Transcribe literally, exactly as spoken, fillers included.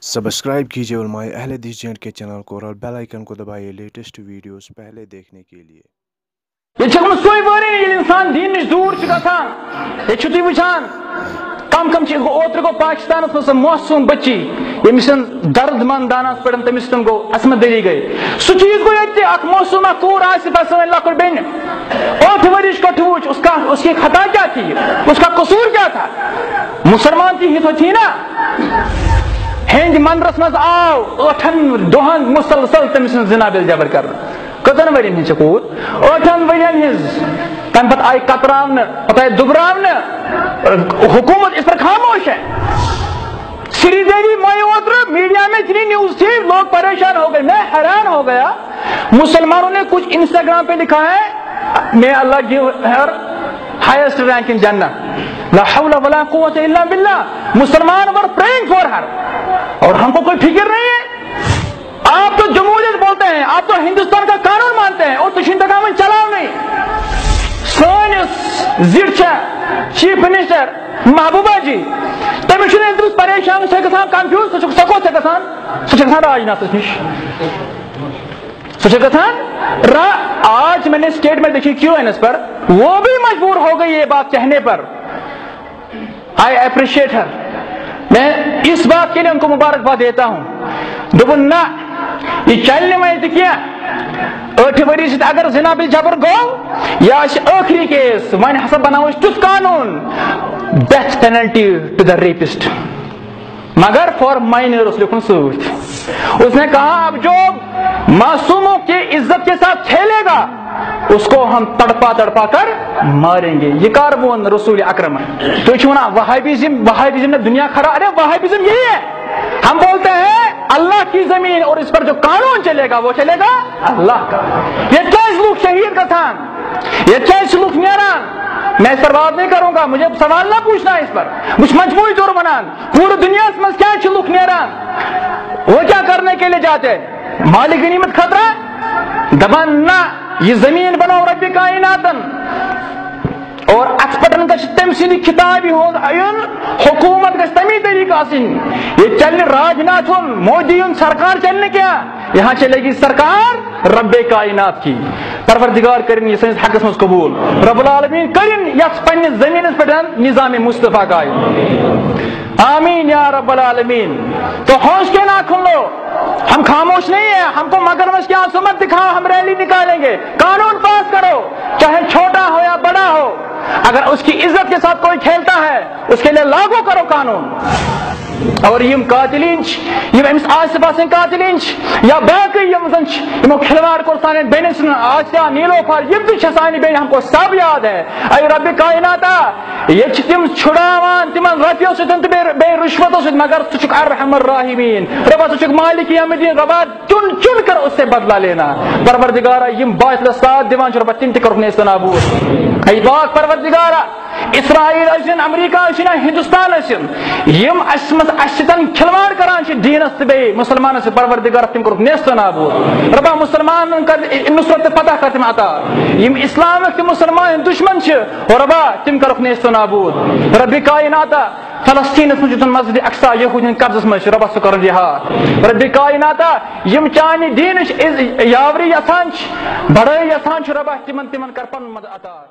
Subscribe کیجیے علماء اہل حدیث جے اینڈ کے چینل کو اور بیل آئیکن کو دبائیے لیٹسٹ ویڈیوز پہلے دیکھنے کے لیے۔ ییٚتہِ چھِ گٔمٕژ سۄے وٲرۍ، ییٚلہِ اِنسان دیٖن نِش دوٗر چھُ گژھان، ییٚتہِ چھِو تُہۍ وٕچھان، کم کم چھِ، اوترٕ گوٚو پاکستانس منٛز سۄ معصوٗم بٔچی، ییٚمِس زن درد مند دانس پٮ۪ٹھ تٔمِس تِم گوٚو عصمت دری گٔے۔ سُہ چیٖز گوٚو ییٚتہِ تہِ، اکھ معصوٗم اکھ کوٗر آسہِ پتہٕ سٲنۍ لۄکٕٹ بیٚنہِ، ٲٹھ ؤرِش کٔٹھۍ وٕچھ، اس کا، اس کی خطا کیا تھی، اس کا قصور کیا تھا؟ مسلمان تہِ ہیٚتھ تھی نا۔ ہیٚنٛدۍ مندرس منٛز آو ٲٹھن دۄہن مسلسل تٔمۍ سٕنٛز زنا بِل جبر کرنہٕ۔ کٔژن ؤرین ہٕنٛز چھےٚ کوٗر؟ ٲٹھن ؤرین ہٕنٛز۔ تمہِ پتہٕ آیہِ کتراونہٕ، پتہٕ آیہِ دُبراونہٕ۔ حکومت اس پر خاموش ہے۔ سری دیوی مائیں اوترٕ میڈیا میں اتنی نیوز تھی، لوگ پریشان ہو گئے، میں حیران ہو گیا۔ مسلمانوں نے کچھ انسٹاگرام پہ لکھا ہے، may Allah give her highest rank in Jannah. لا حول ولا قوة الا باللہ۔ مسلمان were praying for her۔ اور ہم کو کوئی فکر نہیں ہے۔ آپ تو جمہوریت بولتے ہیں، آپ تو ہندوستان کا قانون مانتے ہیں، اور تُہۍ چھِو نہٕ تَگان وۄنۍ چلاونٕے۔ سٲنِس زِٹھ چھےٚ چیف منسٹر محبوبہ جی، تٔمِس چھُنہٕ أمِس پریشان، سۄ چھےٚ گژھان کنفیوز، سۄ چھےٚ، سۄ کوٚت چھےٚ گژھان؟ سۄ چھےٚ گژھان راجناتھس نِش۔ سۄ چھےٚ گژھان را-، آج میں نے اسٹیٹمنٹ دیکھی کیو این ایس پر، وہ بھی مجبور ہو گئی یہ بات کہنے پر۔ آئی اپریشیٹ ہر۔ میں اس بات کے لیے ان کو مبارکباد دیتا ہوں۔ دوٚپُن نہ، یہِ چلہِ نہٕ وۄنۍ تہِ کینٛہہ۔ ٲٹھِ ؤری سۭتۍ اگر زنا بِل جبر گوٚو، یہِ آسہِ ٲخری کیس، وۄنۍ ہسا بناوو أسۍ تیُتھ قانوٗن، death penalty to the rapist۔ مگر فار مائنر اوس لیکھُن سۭتۍ۔ اس نے کہا، اب جو معصوموں کی عزت کے ساتھ کھیلے گا، اس کو ہم تڑپا تڑپا کر ماریں گے۔ یہ کار وون رسول اکرم؟ تُہۍ چھِو ونان وہابیزم، وہابیزم نے دنیا خراب، ارے وہابیزم یہی ہے۔ ہم بولتے ہیں اللہ کی زمین اور اس پر جو قانون چلے گا وہ چلے گا اللہ کا۔ یہ کیازِ لوگ شہید گژھان؟ یہ کیازِ لوگ نیران؟ میں اس پر بات نہیں کروں گا، مجھے سوال نہ پوچھنا ہے اس پر۔ بہٕ چھُس مجموعی طور ونان، پوٗرٕ دُنیاہَس منٛز کیٛازِ چھِ لُکھ نیران؟ وہ کیا کرنے کے لیے جاتے ہیں؟ مال غنیمت خٲطرٕ؟ دپان نہ، یہِ زٔمیٖن بناو رۄبِ کائناتن۔ اور اتھ پٮ۪ٹھ گژھِ تٔمۍ سٕنٛدِ کِتابہِ ہُنٛد عیُن، حکوٗمت گژھِ تَمی طریٖقہٕ آسٕنۍ۔ ییٚتہِ چلہِ نہٕ راج ناتھ ہُنٛد، مودی ہُنٛد سرکار چلہِ نہٕ کینٛہہ۔ یہاں چلے گی سرکار رب کائنات کی۔ پروردگار کٔرِن یہِ سٲنِس حقس منٛز قبوٗل۔ رب العالمین کٔرِن یتھ پننِس زمینس پٮ۪ٹھ نظام مصطفیٰ قائم۔ آمین یا رب العالمین۔ تو ہوش کے نہ کھلو، ہم خاموش نہیں ہیں، ہم کو مگرمچھ کی آنسو مت دکھاؤ، ہم ریلی نکالیں گے۔ قانون پاس کرو، چاہے چھوٹا ہو یا بڑا ہو، اگر اس کی عزت کے ساتھ کوئی کھیلتا ہے، اس کے لیے لاگو کرو قانون۔ اور یِم قاتلین چھِ، یِم أمِس آصف حسن قاتلین چھِ، یا باقٕے یِم زن چھِ، یِمو کھلواڑ کوٚر سانٮ۪ن بیٚنٮ۪ن سۭتۍ، آسیا، نیلوفر، یِم تہِ چھِ سانہِ بیٚنہِ، ہم کو سب یاد ہے۔ اے رب کائناتا، ییٚتہِ چھِ تِم چھُڑاوان تِمن رۄپیو سۭتۍ تہٕ بیٚیہِ، بیٚیہِ رُشوتو سۭتۍ، مگر ژٕ چھُکھ ارحم الراحمین۔ رۄبا، ژٕ چھُکھ مالک یوم الدین، رۄبا، چُن چُن کر اس سے بدلہ لینا۔ پروردگارا، یِم باطلس ساتھ دِوان چھِ، رۄبا، تِم تہِ کرُکھ نیست و نابود۔ اے پاک پروردگارا، اسرائیل ٲسِن، امریکہ ٲسِن یا ہندوستان ٲسِن، یِم اَسہِ منٛز اَسہِ سۭتۍ کھلواڑ کران چھِ دیٖنس تہٕ بیٚیہِ مُسلمانن سۭتۍ، پروردگار، تِم کٔرٕکھ نیست و نابود۔ رۄبا، مُسلمانن کر نصرت تہٕ فتح کر تِم عطا۔ یِم اسلامٕکۍ تہٕ مُسلمانن دُشمن چھِ، رۄبا، تِم کٔرٕکھ نیست و نابود۔ رۄبِ کائناتا، فلسطینس منٛز یُتھ مسجد اقصی یہودین قبضس منٛز چھِ، رۄبا، سُہ کرُن رِہا۔ رۄبِ کائناتا، یِم چانہِ دیٖنٕچ عز-، یاوری یژھان چھِ، بڑٲے یژھان چھِ، رۄبا، تِمن، تِمن کر پنُن مدد عطا۔